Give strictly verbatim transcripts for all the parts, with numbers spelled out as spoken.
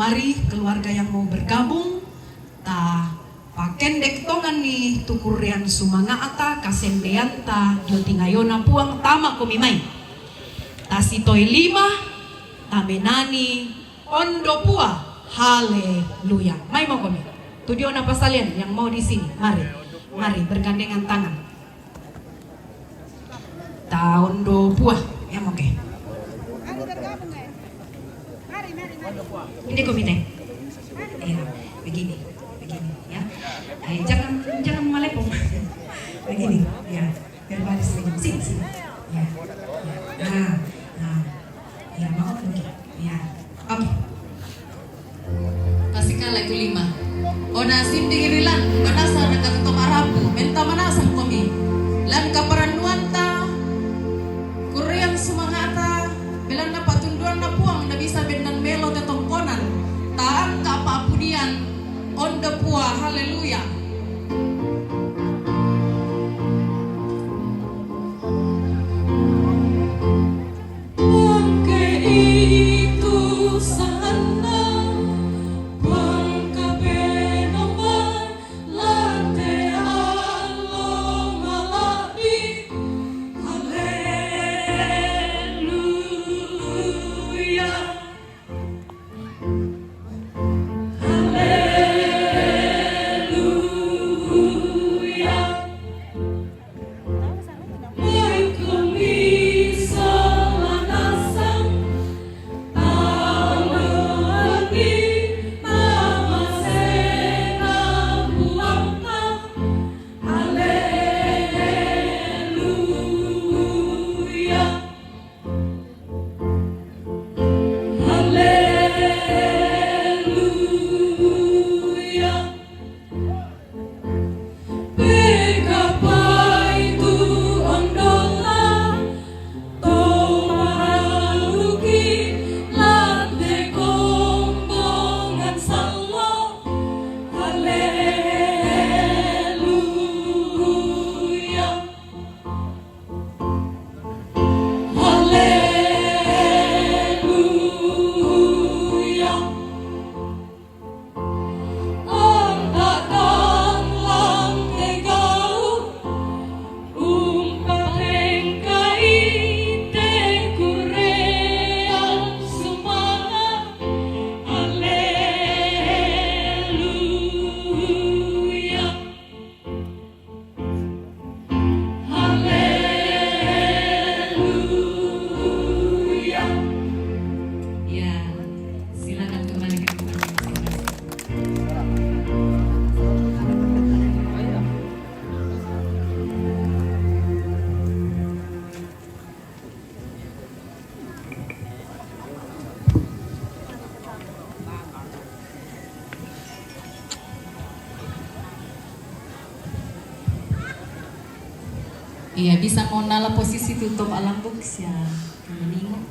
Mari keluarga yang mau bergabung, ta pakendek tongan ni tu kurean sumanga'ta, kasendeanta dio tingayona Puang, tama komi mai. Ta sitoi lima, ta menani ondo pua, haleluya. Mai mo komi. Tu diona pasalian yang mau di sini, mari. Mari bergandengan tangan. Ta ondo pua, ya, oke. Ini komite. Ya, begini, begini, ya. Eh, jangan, jangan malepong. Begini, ya. Biar baris begini. Sini, sini. Ya, ya. Nah, nah. Ya, mau oke. Ya, oke. Kasi kala ku lima. Ona sinding irilan, banasa na katuto marapu, menta manasang komi. Lan kaparannuanta, kurean sumanga'ta, belanna patunduanna Puang na bisa bennan melo tetongkonan, ta angka pa'pudian, ondo pua, haleluya. Pangke itu sanna, pangka penomban, lante allo mala'bi. Haleluya. Haleluya. Haleluya. Pekapai tu ondola, to maraluki, lante kombongan sallo. Haleluya. Haleluya. Anta dang lang tegau, umpatengkai te kurean sumanga'. Haleluya. Haleluya. Ya, silakan kembali ke tempat masing-masing. Iya, bisa mo nala posisi tu to ma'lambuk sia maningo.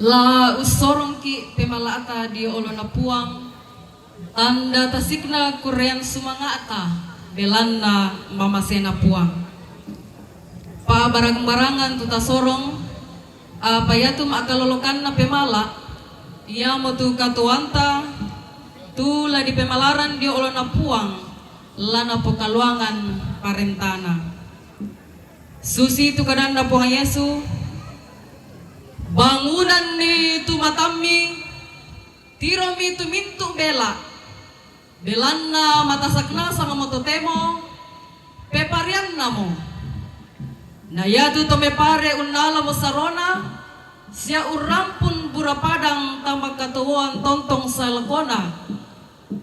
La ussorongki' pemala'ta dio olona Puang, tanda tasikna kurean sumanga'ta, belanna mamasena Puang. Pa'barang-barangan tu tasorong, apa iatu ma'kalolokanna pemala', iamotu katuoanta, tu la dipemalarang dio olona Puang, la napokaluangan parentana. Susi tu kadanNa Puang Yesu, bangunanni tu matammi, tiromi tu mintu' bela', belanna matasak nasangmo totemo, pepariannamo. Na iatu to mepare unnalamo sarona, sia urrampun bura padang tama katuoan tontong salakona,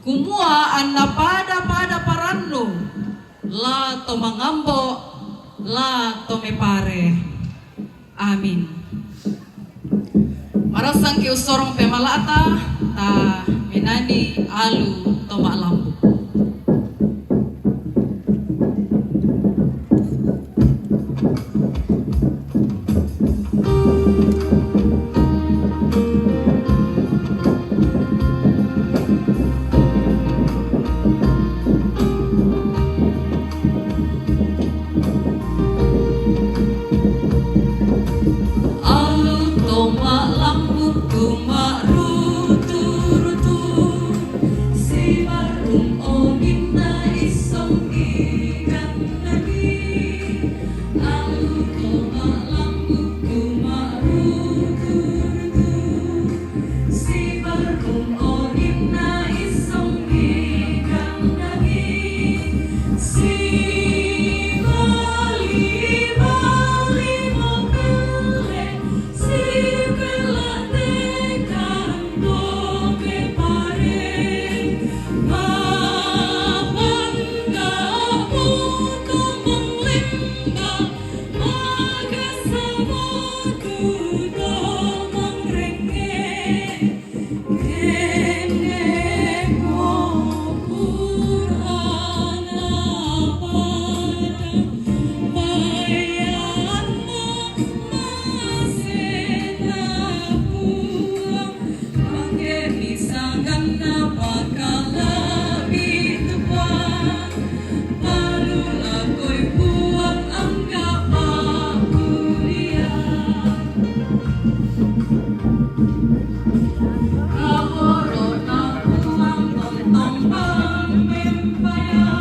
kumua anna pada-pada parannu, la to mangambo', La tome pare. Amin. Marasang ke usorong pemala'ta, ta menani alu toma lambu. Alu toma lambu tuma rutu-rutu, si barum ongin na isong ikan nagi. Alu toma lambu tuma rutu-rutu, si barum ongin na isong ikan nagi. Si bali-bali mapele, si pela tekan tome pare. Mapangga putu manglimba, maga sabotu domang renge. Kene ko purana pada, bayar mo masena puang. Pake misangan na pakalabi tupa, palu lakoi puang angga pakulia. Kaboro na puang tontong bang mempaya.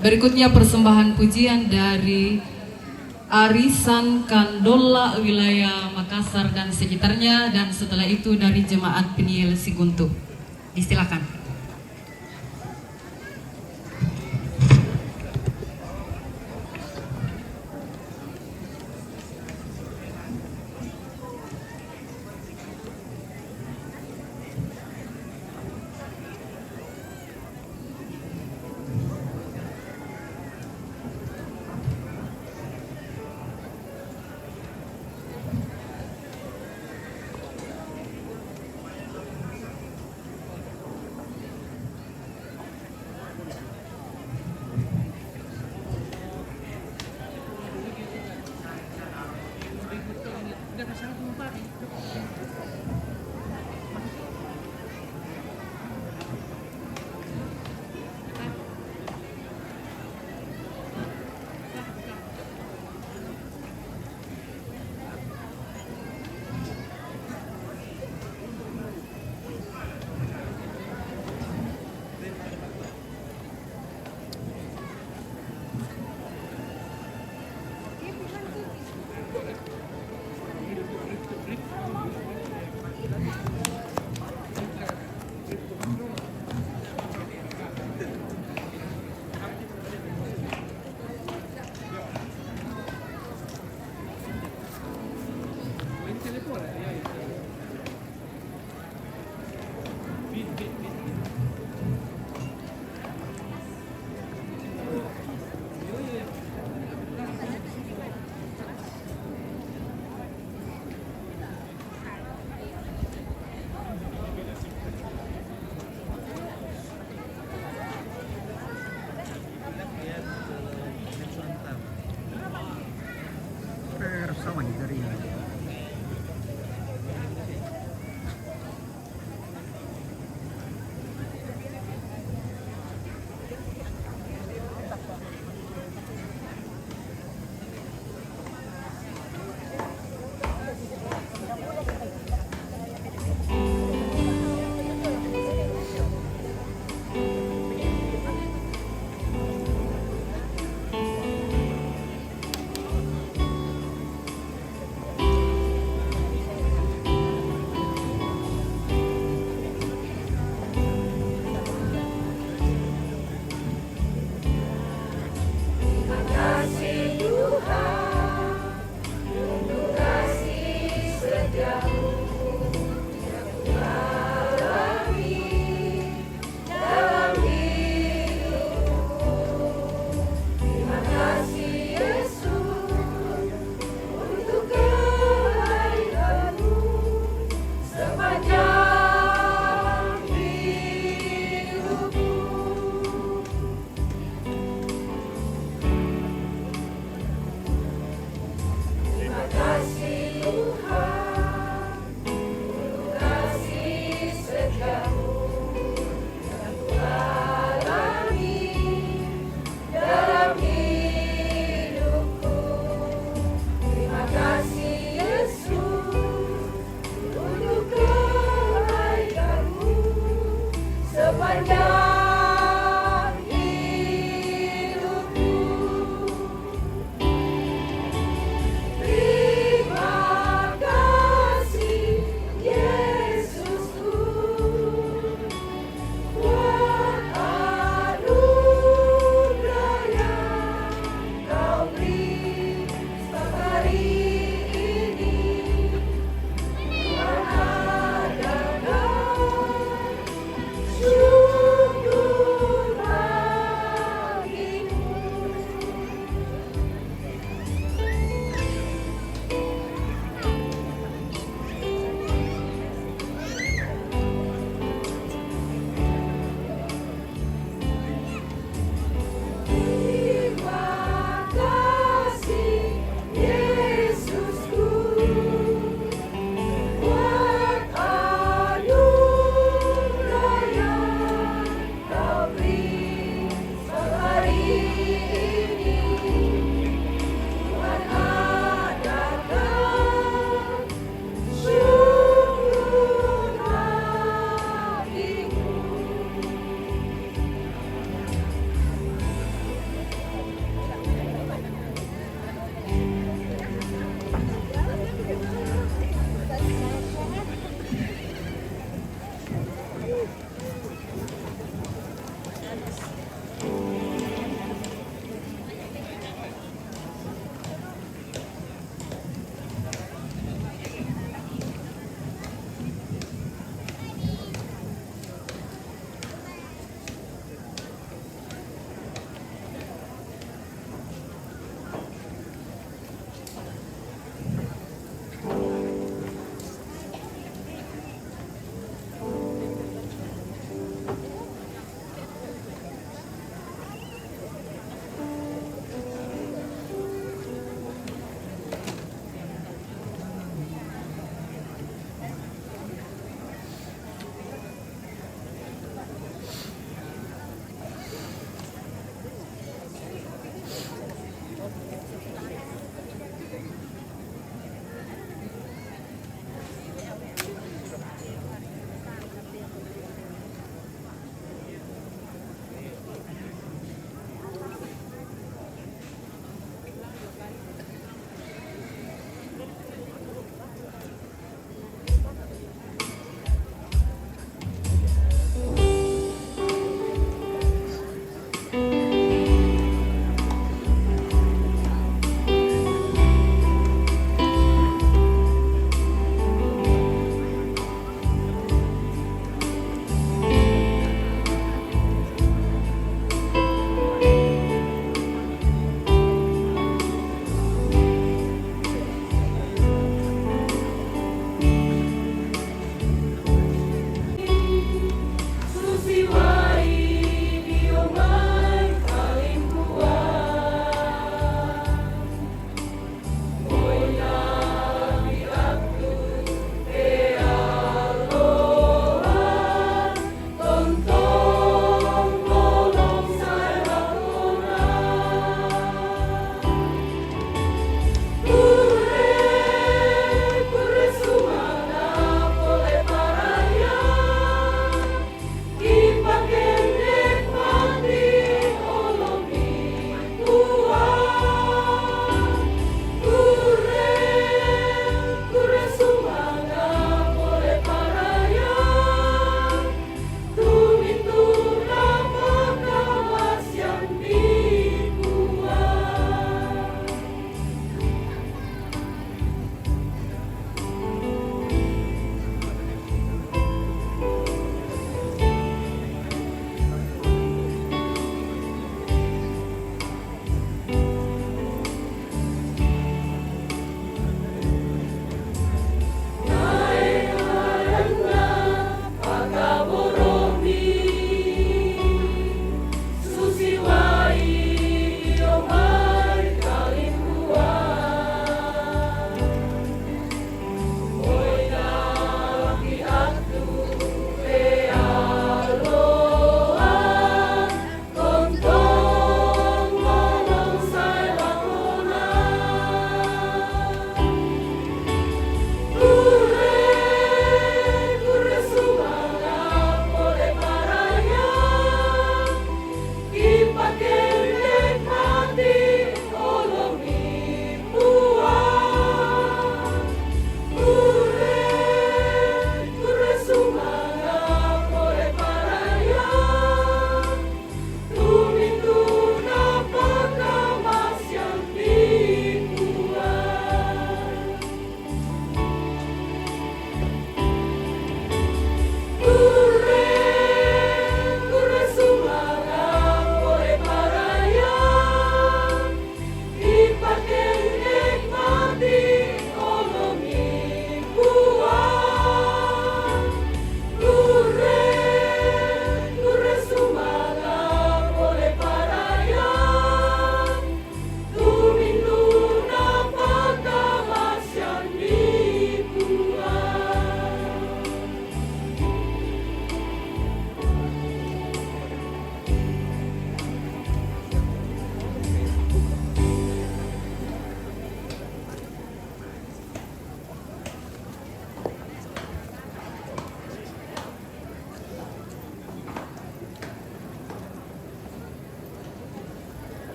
Berikutnya persembahan pujian dari Arisan Kandola wilayah Makassar dan sekitarnya, dan setelah itu dari Jemaat Peniel Siguntu. Disilakan.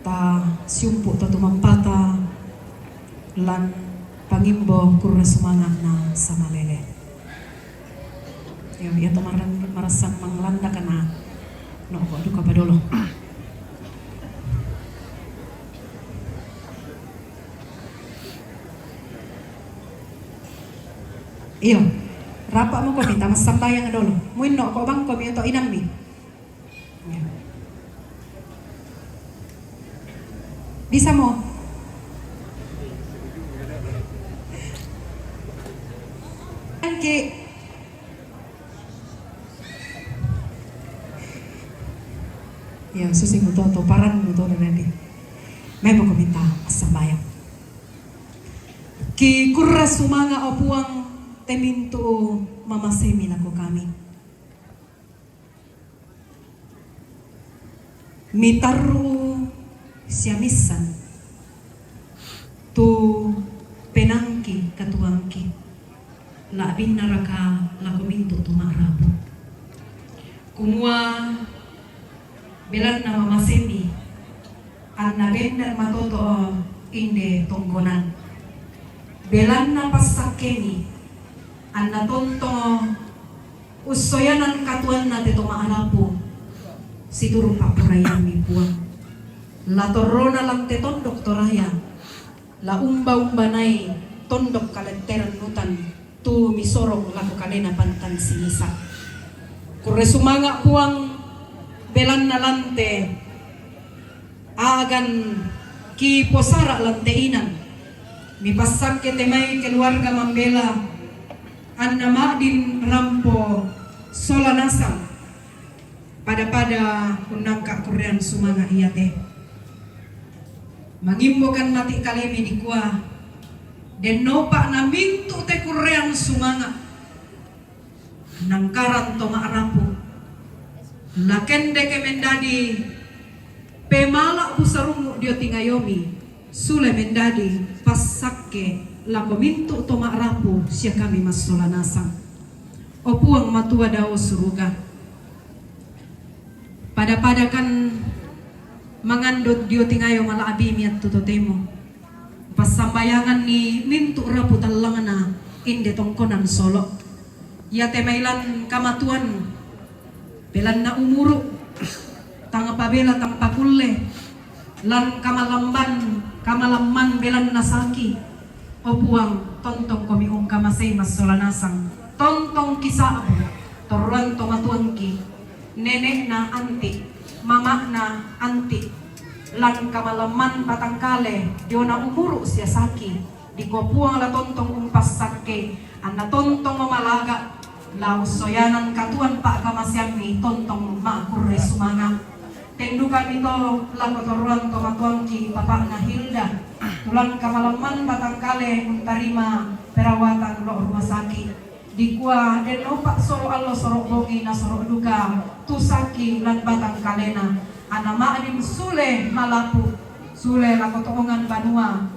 Ta siumpu' to tumampata lan pangimbo kurre sumanga' na samalele. Iyo, iya to maran-, marasan manglanda kana no ko duka padolo. Iyo, rapa' mo komi, ta massambayang dolo. Muinno' ko bang komi oto' inammi. Bisa mo. Angki. Iyo, susi muto to paran muto nanti. Mai mo komi ta massambayang. Ki kurre sumanga', o Puang, te mintu' mamasemi lako kami. Mitarru' sia missan tu penaangki katuoangki, la'binnaraka lako mintu' to ma'rapu. Kumua belanna mamasemi, anna benneng matoto' inde tongkonan. Belanna passakkemi, anna tontong ussoyanan katuoanna te to ma'rapu, situru' pa'poraiammi Puang. La torrona lan te tondok Toraya, la umba-umbanai tondok kaletteran utan tu misorong lako kalena pantan simisa'. Kurre sumanga' Puang, belanna lan te a'gan kiposara' lan te inang, mipassakke te mai keluarga mambela, anna ma'din rampo sola nasang. Pada-pada unnangka' kurrean sumanga' iate. Mangimbokan mati' kalemi dikua, dennopa na mintu' te kurrean sumanga' nangkaran to ma'rapu. La kendeke mendadi pemala' busarungngu' dio tingayomi, sule mendadi passakke lako mintu' to ma'rapu sia kami massola nasang. O Puang Matua dao suruga, pada-pada kan mangandut dio tingayo mala'bimi attu totemo. Passambayanganni mintu' rapu tallangna inde tongkonan solo'. Iate mailan kamatuan, belanna umuru', tang pabela tang pakulle, lan kamalamban, kamalamman belanna saki. O Puang, tontongkomi ungkamasei massola nasang, tontong kisa'bu, torroan tomatuangki, nene'na anti', mama'na anti', lan kamalamman batangkale diona umuru' sia saki, dikua Puang la tontong umpassakke, anna tontong malaga', la ussoyanan katuoan pa'kamaseammi tontong ma'kurre sumanga'. Tendukami to lako torroan tomatuangki papa'na Hilda, tu lan kamalamman batangkale untarima perawatan lo' rumah saki'. Dikua dennopa soro' allo soro' bongi na soro' duka tu saki' lan batangkalena, anna ma'din sule malapu', sule lako to'ongan banua,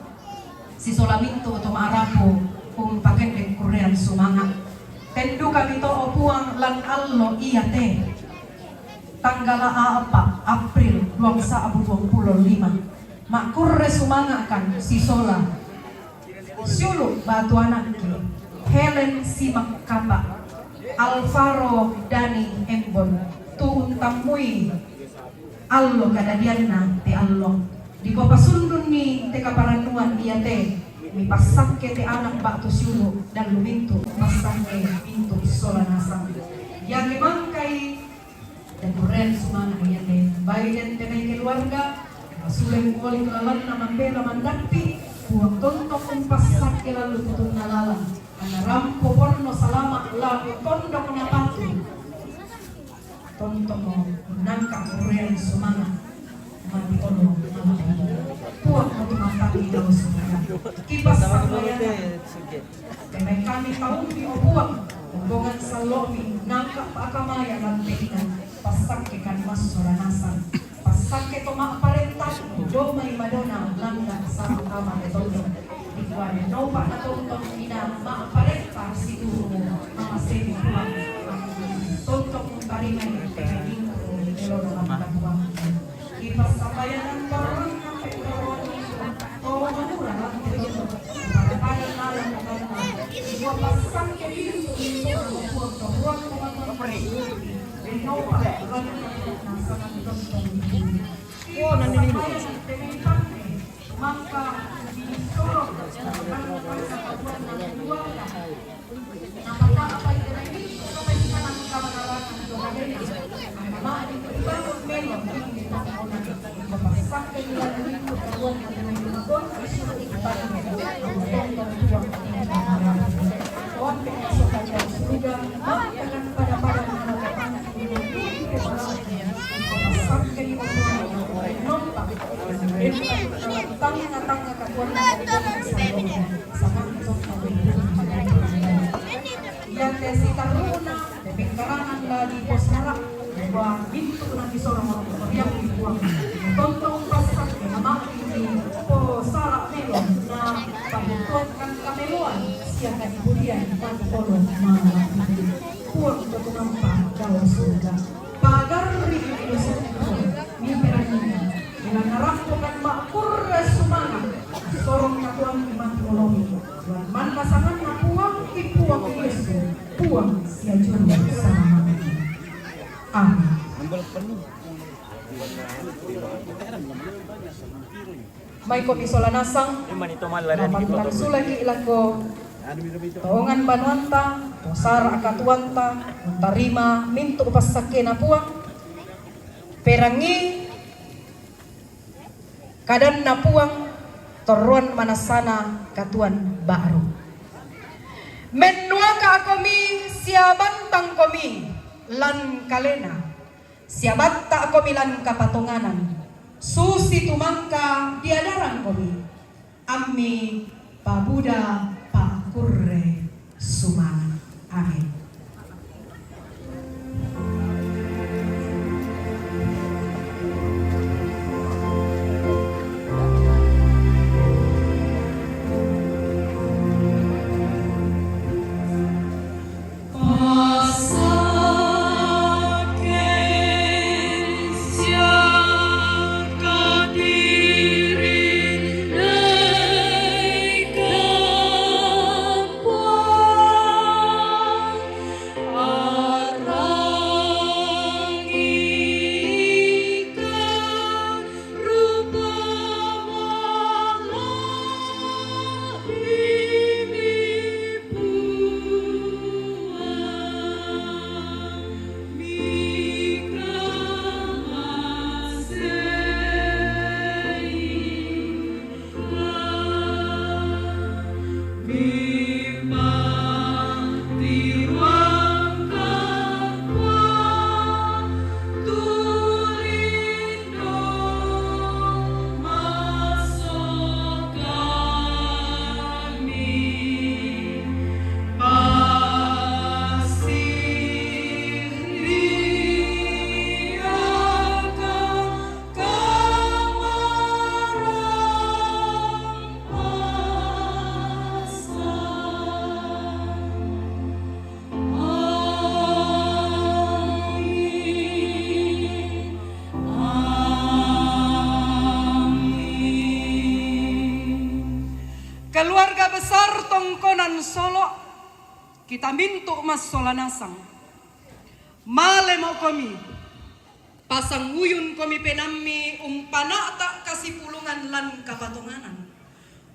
sisola mintu' to ma'rapu umpakendek kurrean sumanga'. Tendukami to, o Puang, lan allo iate, tanggala a'pa' April duang sa'bu duangpulo lima. Ma'kurre sumanga'kan sisola siulu' batu anakki, Helen Simakkapa, Alvaro Dani Embon, tu untammui allo kadadianna te allo. Dikua pasundunni te kaparannuan iate, mipassakke te anak ba'tu siulu' dallu mintu', passakke mintu' sola nasang. Iake mangkai te kurrean sumanga' iate, baine te mai keluarga, masule muoli tu lalanna mambela mandappi, Puang tontong umpassakke lallu tutunna lalang, anna rampo ponno salama' lako tondok napatu. Tontongmo nangka kurrean sumanga', mati olo mati. Puang mo tu mampati dao sumanga'. Kipassambayang. Te mai kami taummi, o Puang, kombongan sallo'mi, nangka pa'kamaya lan te inang, passakke kan massola nasang. Passakke to ma'parenta, domai madona landa sa'bu tama te tondok. Dikua dennopa na tontong inang ma'parenta situru' mamasemi Puang. Tontong untarimai te mai lingku elona landa Puang. Kipassambayang, Iate sitarru'na, te pengkarangan la diposara, dikua mintu' nakisorong olo' koriang dikua. Tontong passakke nama'diki posara melo, na pabuntuangkan kameloan sia kadipudian mati olo' mala'biri. Puang to tumampa dao suruga. Pagarri'mi dosangku, miperangi'mi, belanna rampokan ma'kurre sumanga', assorong katuoanni mati olomi, lan manna sanganna Puangki Puang Yesu, Puang sia Juru Salamaku. Amin. Maikomi sola nasang, napatulang sulaki' lako toongan banuanta, to sara' katuoanta, untarima mintu' passakkena Puang, perangii kadanna Puang, torroan manassana katuoan ba'ru. Mennuaka'komi sia bantangkomi lan kalena, sia batta'komi lan kapatonganan, susitu mangka diadarangkomi, ammi pabuda pa'kurre sumanga'. Amin. Keluarga besar tongkonan solo', kita mintu' massola nasang. Malemokomi, pasanguyunkomi penaammi umpana'ta' kasipulungan lan kapatonganan.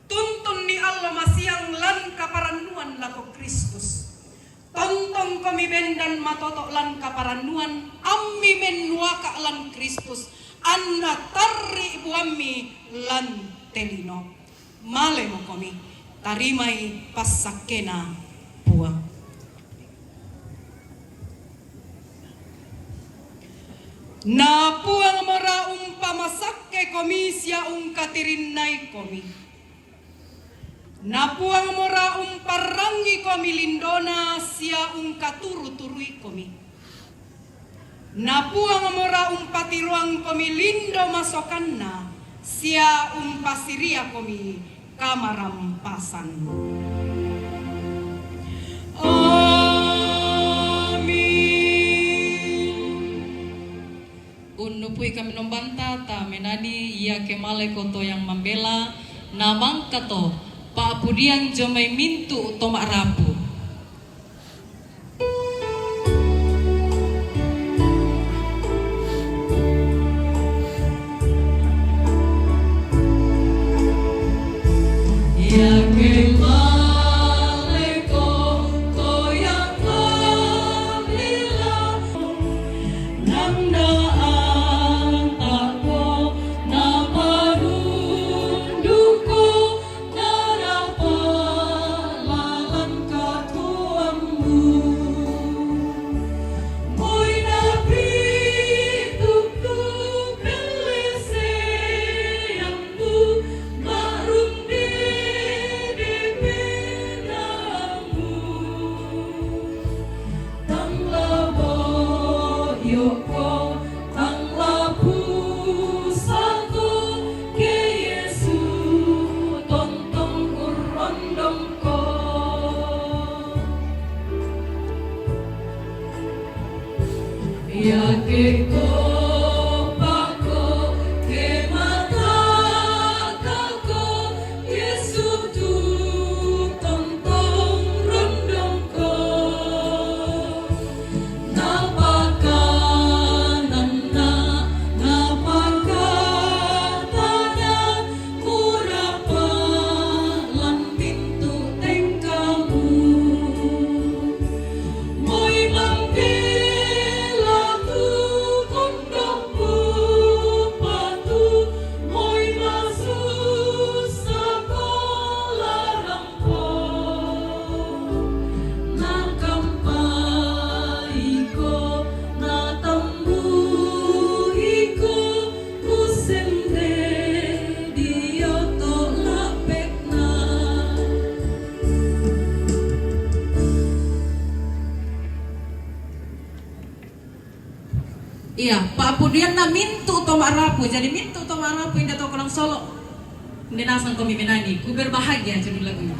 Tuntunni allo masiang lan kaparannuan lako Kristus. Tontongkomi bendan matoto' lan kaparannuan, ammi mennuaka' lan Kristus, anna tarri' buammi lan te lino. Malemokomi, tarimai passakkena Puang. Na Puangmora umpamasakkekomi sia ungkatirinnaikomi. Na Puangmora umparrangikomi lindona sia ungkaturu-turuikomi. Na Puangmora umpatiroangkomi lindo masokanna sia umpasiriakomi kamarampasan. Amin. Unnupui kamenombanta, tamenani iake maleko to yang mambela, na mangkato pa'pudian jomai mintu' to ma'rapu. Kemudian na mintu to marapu, jadi mintu to marapu inda to kolang solo. Inda nasang komi menani, ku berbahagia judul lagunya.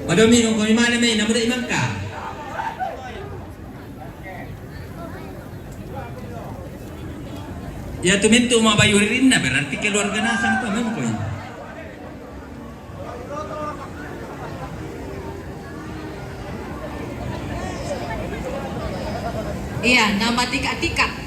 Madomi no komi mana me, namu da imangka. Ya, tu mintu ma bayu ririnna, berarti keluarga nasang to memang koi. Iya, nama tika-tika.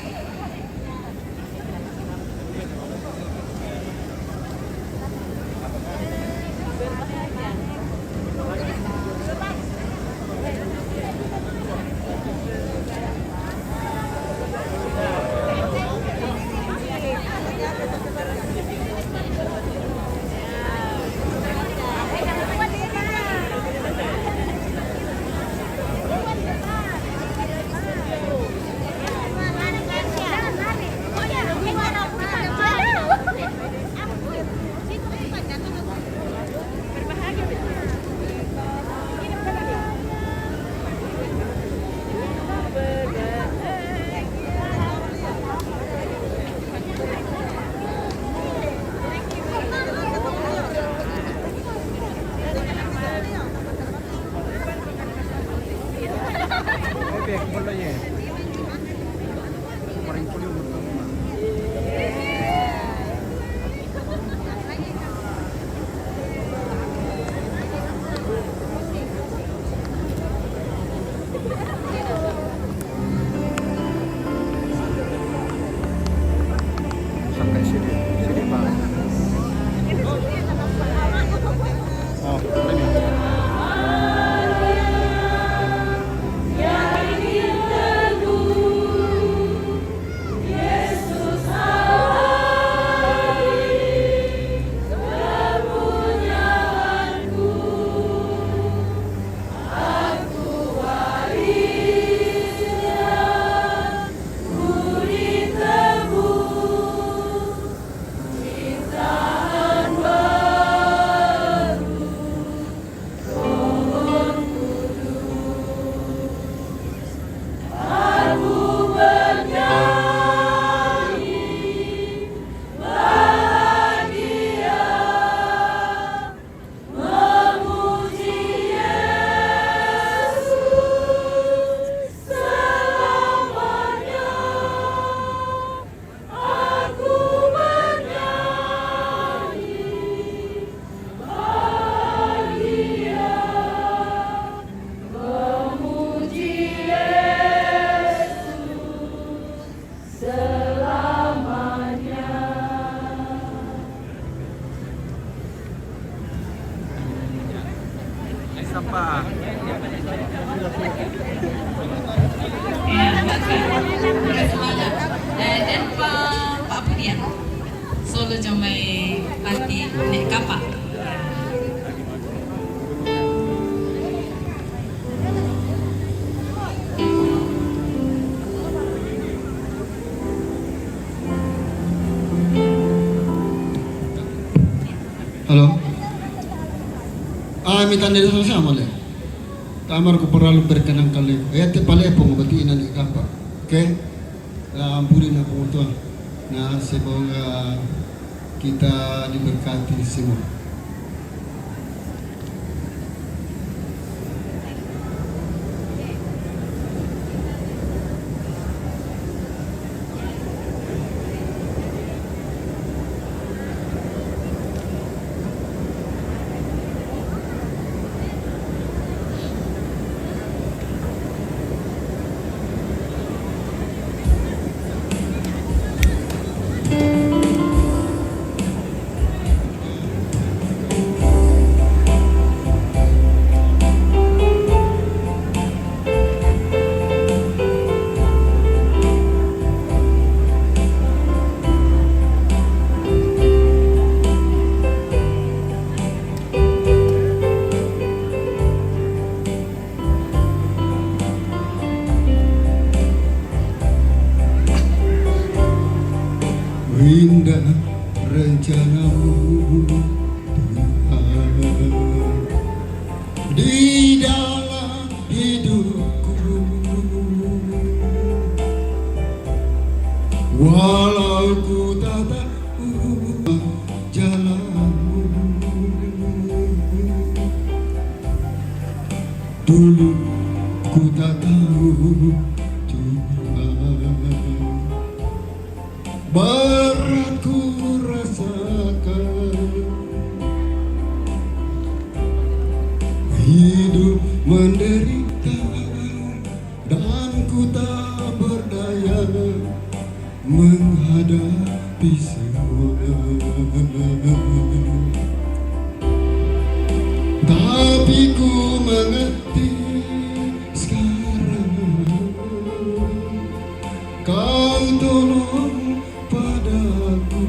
Sampai sini, sini, Pak. Oh, ini. Sampah. Iya, makasih. Makasih banyak. Eh, dan Pak, Pak Pudian. Solo jomai pati nek kapa. Halo. Ah, mi tanda sama-sama le. Tamar ku perlu berkenan kali. Ya, te pale pong berarti inani kapa. Oke? Nah, ampuni na Puang Tuhan. Nah, semoga kita diberkati semua. Indah rencanamu, Tuhan, di dalam hidupku. Walau ku tak tahu jalanmu, dulu ku tak tahu, Tuhan. Berat ku rasakan, hidup menderita, dan ku tak berdaya menghadapi semua. Tapi ku mengerti sekarang, Kau tolong padaku.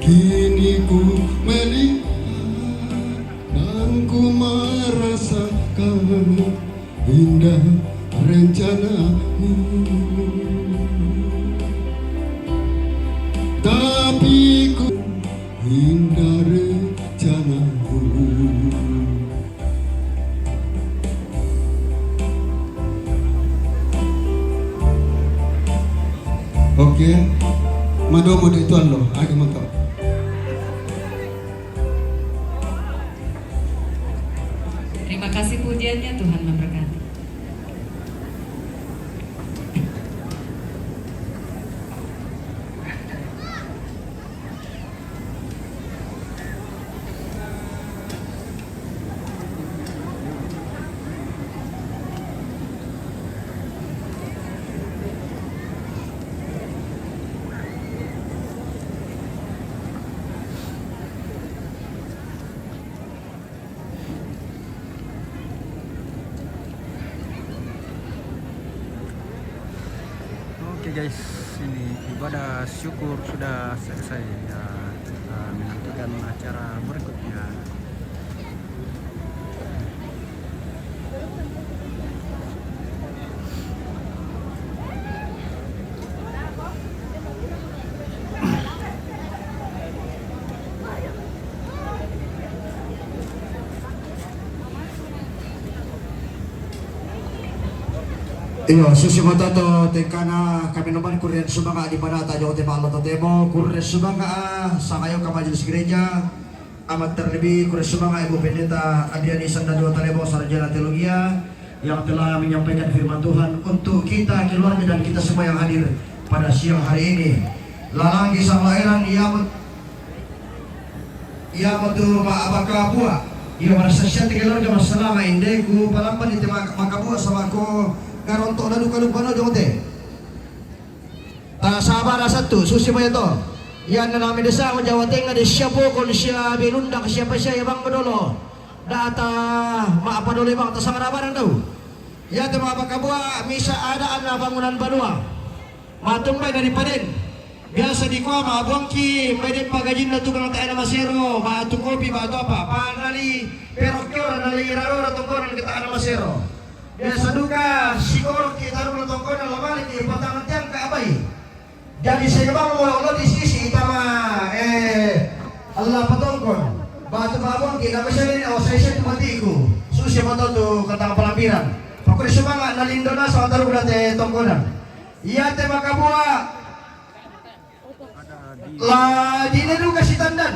Kini ku melihat dan ku merasakan indah rencanamu. Tapi ku indah rencanamu. Oke. Madomo de tuan lo, agi motor. Terima kasih pujiannya, Tuhan memberkati. Oke guys, ini ibadah syukur sudah selesai ya. Kita menantikan acara berikutnya. Iyo, susi mo to, to, tengkana kami noman kurre sumanga' di banata jong te ma'lo totemo, kurre sumanga', a, sanga' iyo ka majelis gereja, amat terlebih kurre sumanga' Ibu Pendeta Adriani Sandadua Talebo, sarjana teologia, yang telah menyampaikan firman Tuhan untuk kita keluarga dan kita semua yang hadir pada siang hari ini. Lalang gisang laeran ia Ia matu ma abaka bua. Ia marasa siat keluarga masalama inde ku palamban ite ma-, maka bua sabako karonto' na duka-duka no jong te. Ta sabara satu, susi mo ia to. Ia na nami desa mo Jawa Tengah de sia pokon sia binundak sia pa sia ia bang dolo. Data ma apa dolo bang ta sangara barang dau. Ia te ma abaka bua misa ada ana bangunan banua. Matumbai nari paden. Biasa dikua ma buangki, mai den pagajinna tukang ta'ena masero, batu kopi, batu apa, pa nali perokkiora, nali rarora tongkonan ke ta'ena masero. Biasa duka sikorokki taruna tongkonan, lamaliki patangan tiang ka abai. Jadi sega bang mo lo di sisi itama, eh, Allah patongkon. Batu pa buangki, na masero ni, o, sai setu matiku. Susi mo to tu katang palambiran. Pakuri sumanga' nalindo nasa taruna te tongkonan. Ia te makabua. La dine duka sitandan.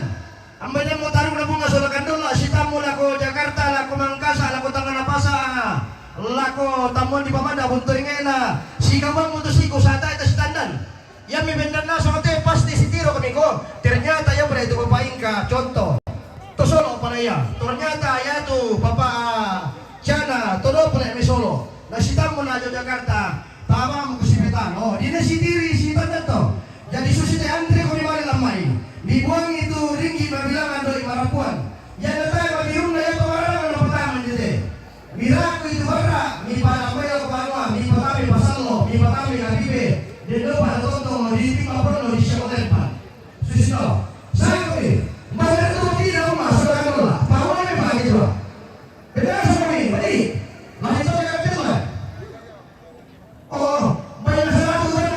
Ambai den mo taruna bunga sola kandola, sitammu lako Jakarta, lako Mangkasa, lako Tanganapasa, lako tammuan di Pamada, buntu ringe'na. Sigabang mutu siku sata ita sitandan. Ia mi bendanna sote pasti sitiro kami ko. Ternyata ia pada itu bapak ingka contoh. To solo pala ia. Ternyata ia tu papa Jana, todo pala mi solo. Na sitammu na jo Jakarta. Tama mo ku sipetan. O, dine sitiri sitandan to. Jadi susi te antre ko mi male lammai. Mibuangi tu ringgi mabilangan doi marapuan. Ia na tae mabirunna ia to mararangan na patangan jete. Miraku itu barra, mipalambai lako banua, mipatami pasallo, mipatami kapipe. Dendo pada tontong di timba ponno di siako tempat. Susi to. Sae ko mi. Mbae tu tidak rumah saudara. Pamone pagi tu. Beda sama mi, beri. Mari to dekat. Oh, banyak satu kan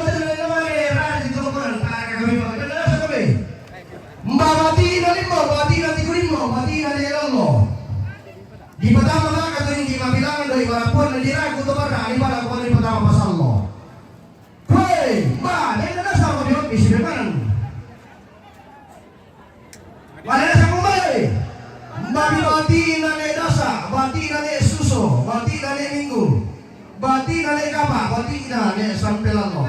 Puan na diragu to barra, di bala ko ni patama pasallo. Kuwe, ba, dai na dasa ko biyo, bisi be manan. Ba dasa ko ba, eh. Ba bi bati na ne dasa, bati na ne suso, bati na ne minggu, bati na ne kapa, bati na ne sampelalo.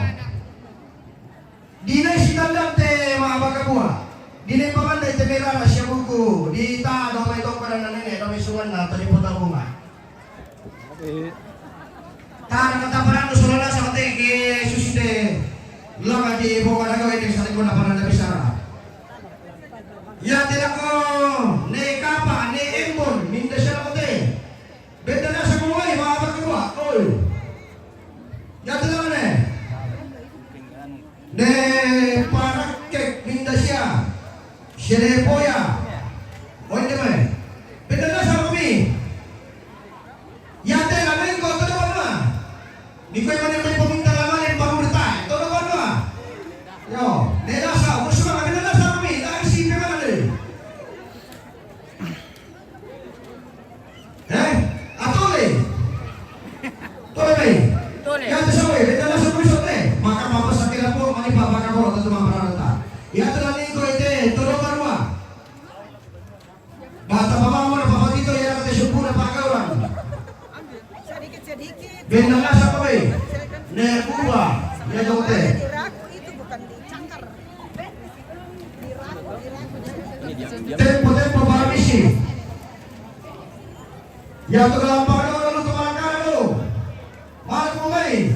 Di ne sitandante ma bakabua. Di ne pamandai te merara sia buku. Di ta do mai tongkonan na nene do mai sunganna to di pota bunga. Ta na kata parang solo na sa te ke susite. Lama di boka na gawe te sa ko na parang na bisara. Ya te ko ne kapa ne embon minda sia ko te. Benda nasa ko mai ma bakabua. Oi. Ya te lama ne. Ne parakkek minda sia. Sele poya. Oi, de mai. Benda nasa ko mi. Ya te la mengo to do ma. Ni ko mane mai peminta la mane pamurta. To do ma. Yo, ne nasa, musuh benda nasa ko mi. Dari si pe mana de. Eh? Atole? Tole mai? Tole. Ya te sawe, benda nasa ko mi sote. Maka papa sakira po, mani papa ka po, tatu mamparata. Ya te la ningko ite, tolo parua. Bata papa mo na papa tito, ya te supu na pagauran. Benda nasa ko mi. Ne kuba, ya jote. Tempo, tempo para misi. Ya tu dalam pagano lu tu malakana lu. Malu mai.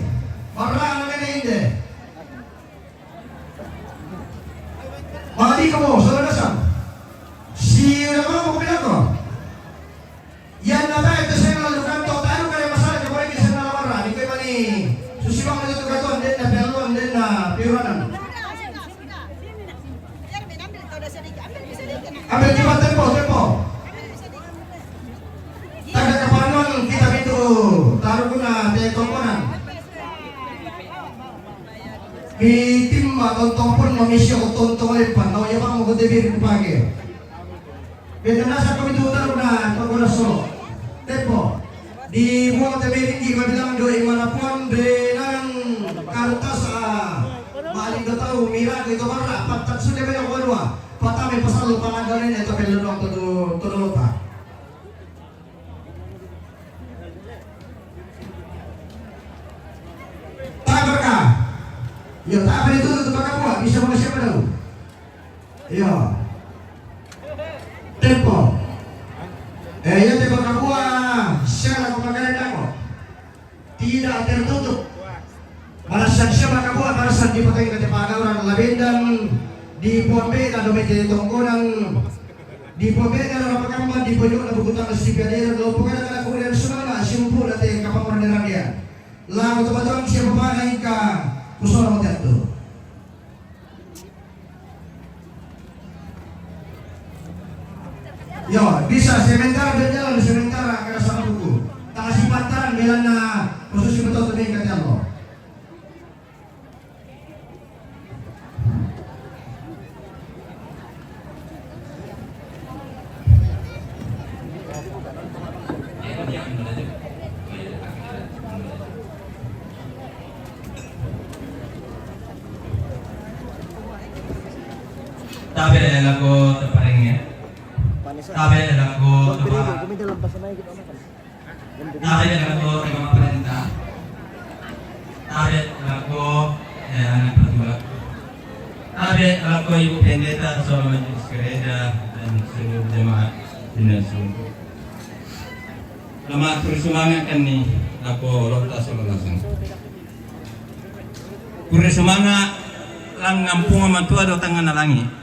Marana ngene inde. Mali ko mo, saudara sam. Si ulama mo pinako. Yan na tayo to sa mga lukan to, tayo kaya masala ka pare sa nalamara, di kayo mani susibang na ito katuan, din na peluan, din na piuranan. Ambil cepat tempo, tempo. Taga kapanon kita itu taruh guna te tongkonan. Bitimba tontong pun mamisyo tontong lepan, no ya bang mo ko te bir kupage. Benda nasa ko mi tu taru na toko na solo. Tempo. Di buang te meri di mabilang do imana puan benang kartas a. Maling do tau mira ko ito barra patat sudah benda ko dua. Patame pasal lo pangadalen ito pelu doang todo todo lota. Tabar ka. Yo, tabar itu tuh bakabua bisa manusia pada. Yo. Tempo. Eh, ya tempo kabua, siapa kau makan dako. Tidak tertutup. Barasan siapa kabua, barasan di pakai kata pagauran labendan di Pombe dan domete tongkonan di Pombe dan apa kamba di pojok dan buku tangan si piadera lo pokoknya kada kuliah semana simpu dan te kapang orderan dia. Lagu teman-teman siapa pada ingka kusoro jatuh. Yo, bisa sementara berjalan sementara kada sama buku. Tangah sipantaran belana khusus si betul tu kata Allah. Tabe lako teparenge. Tabe lako tepa. Tabe lako tepa parenta. Tabe lako, eh, anak petua. Tabe lako Ibu Pendeta, Ketua Majelis Gereja, dan seluruh jemaat Bina Sungguh. Lama kurre sumanga' kenni lako olotta sola naseng. Kurre sumanga' langngan Puang Matua do tangngana langi'.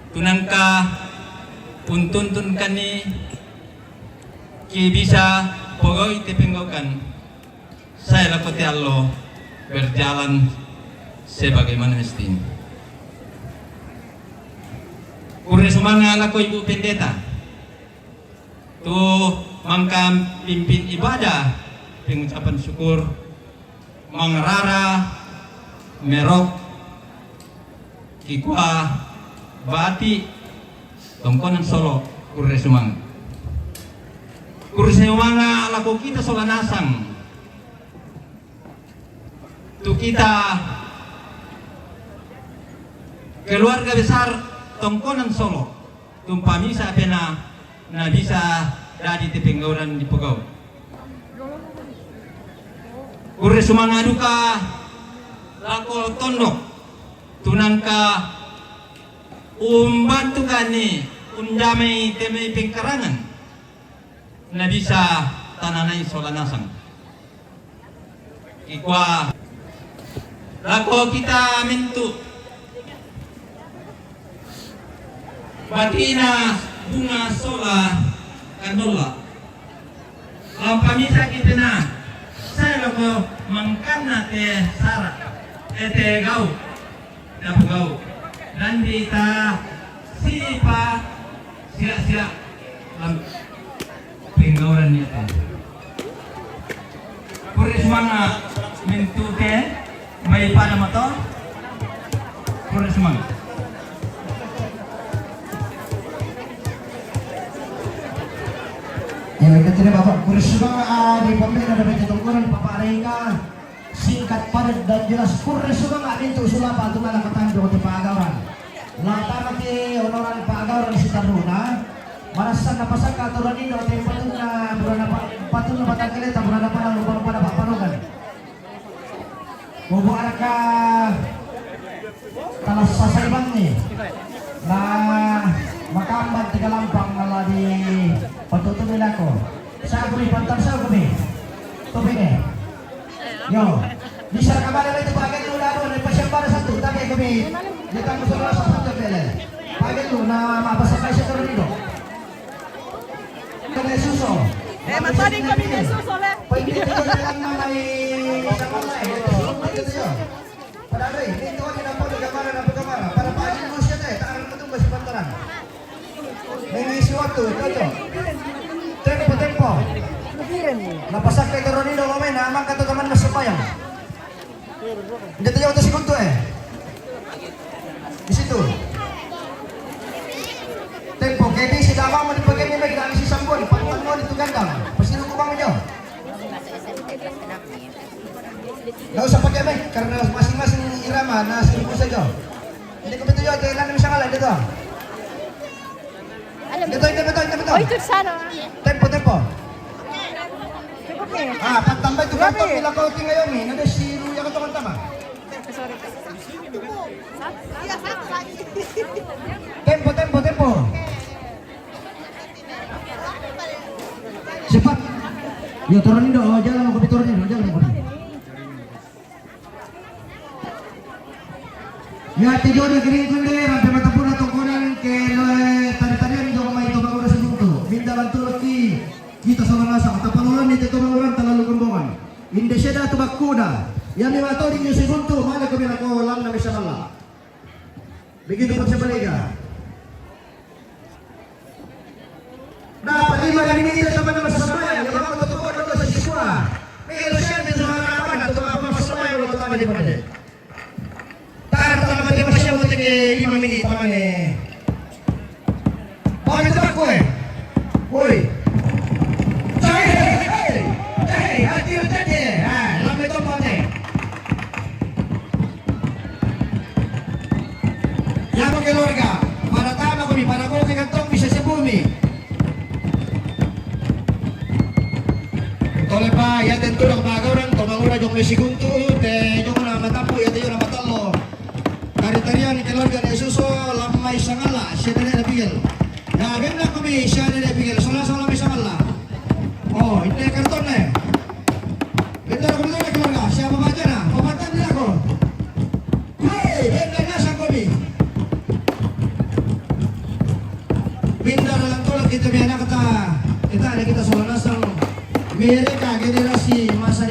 Tunangka untuntun kenni ki bisa pogau'i te penggaukan. Sae lako te allo berjalan sebagaimana mestinya. Kurre sumanga' lako Ibu Pendeta. Tu mangka pimpin ibadah pengucapan syukur mangrara merok kikua bati tongkonan solo kurre sumanga'. Kursi manga lako kita sola nasang. Tu kita keluarga besar Tongkonan Solo, tumpamisa pena na bisa dadi te penggauran di pegau. Kurre sumanga duka lako tondok, tunangka umbantu kani unjamai temai pengkarangan na bisa tananai sola nasang. Ikua lako kita mintu batina bunga sola kandola. Lampamisa kita na saya lako mangkanna te sara, eh, te gau. Dapugau. Dan dita sipa sia-sia lam penggauran niya te. Kurre sumanga mintu te mai pada motor. Kurre sumanga. Ya, kita tidak bapak kurre sumanga, ah, di pembeda ada baca tongkonan Bapak Reka. Singkat, padat, dan jelas. Kurre sumanga mintu sulapa tu nala katanjo te pagauran. Latama te onoran pagauran sitaruna. Marassan napasakka toranindo te patunna burana pa-, patunna patangkeleta burana pada lubang pada papanongan. Bobo arka talassa saibangngi. Na makamban tiga lampang nala di patutumi lako. Sagumi pantan sagumi. Topine. Yo, bisa kabale itu pakai dulu dah, boleh pasiap pada satu, tapi kami dia tangguh saudara satu bele. Pakai dulu nama apa sampai saya turun itu. Kena susu. Eh, matadi kami dia susu le. Pakai itu jalan nama i sama lain. Itu susu itu ya. Pada hari ini itu ada apa gambaran apa gambaran. Pada pagi dulu saya teh, tak ada ketemu masih pantaran. Mengisi waktu, cocok. Tempo, tempo. Napasakka toranindo lo mai, na mangka to tamanna sembayang. Injo to jauh to sikontu, eh. Di situ. Tempo, kedi si damamu dipakai ni mai, dari si sambon, pantang mau itu gandang. Pasti lu kubang jo. Nggak usah pakai mic karena masing-masing irama, nah, seribu saja. Ini kebetulan aja, nanti bisa ngalah dia tuh. Betul, betul, betul, betul. Oh, itu di sana. Tempo, tempo. Cukup nih. Ah, patambah itu. Berapa kantong ya? Bila kau tinggal ini, nanti si lu yang kantong pertama. Sorry. Tempo, tempo, tempo. Cepat. Yo, turun ini dong. Oh, jalan mau kopi, turun ini dong, jalan mau kopi. Ya, tiga udah kering kunde, rampe mata puna tongkonan ke, eh, tari-tarian jong mai to bangun sebuntu. Minda lantu laki kita sama nasa, atau paluran ni teto bangunan terlalu kembongan. Indonesia dah tu bakuda. Ya, memang tahu di sebuntu, mana kami nak kolam, nak bisa malam. Begitu pun sebaliknya. Dapat lima menit teman-teman sembahyang, ya, Bapak, untuk pokok doa siswa. Miguel Sian itu harapan untuk apa sembahyang untuk apa di mana? Tak ada teman-teman siapa untuk lima menit, teman, eh. Bapak itu aku, eh. Woi. Cai, eh, eh, eh, hati-hati, eh. Ah, lambe tombol, eh. Yamo keluarga, pada tama kami, pada koke kantong bisa sebumi. Tole pa, ya tentu dong baga orang, to mangura jong le sikuntu, te jong na matapu, ya te jong na matallo. Tari-tarian keluarga ne suso, lammai sangala, siapa ne na pigel. Ya, benda kami, siapa ne na pigel, sola-sola mai sangala. Oh, ini karton ne. Bentar, bentar, keluarga. Siapa baca nah? Pematan dia aku. Hei, bentar nasang kopi. Bentar lang tolak kita punya anak kata. Kita ada kita soal nasang. Mereka generasi masa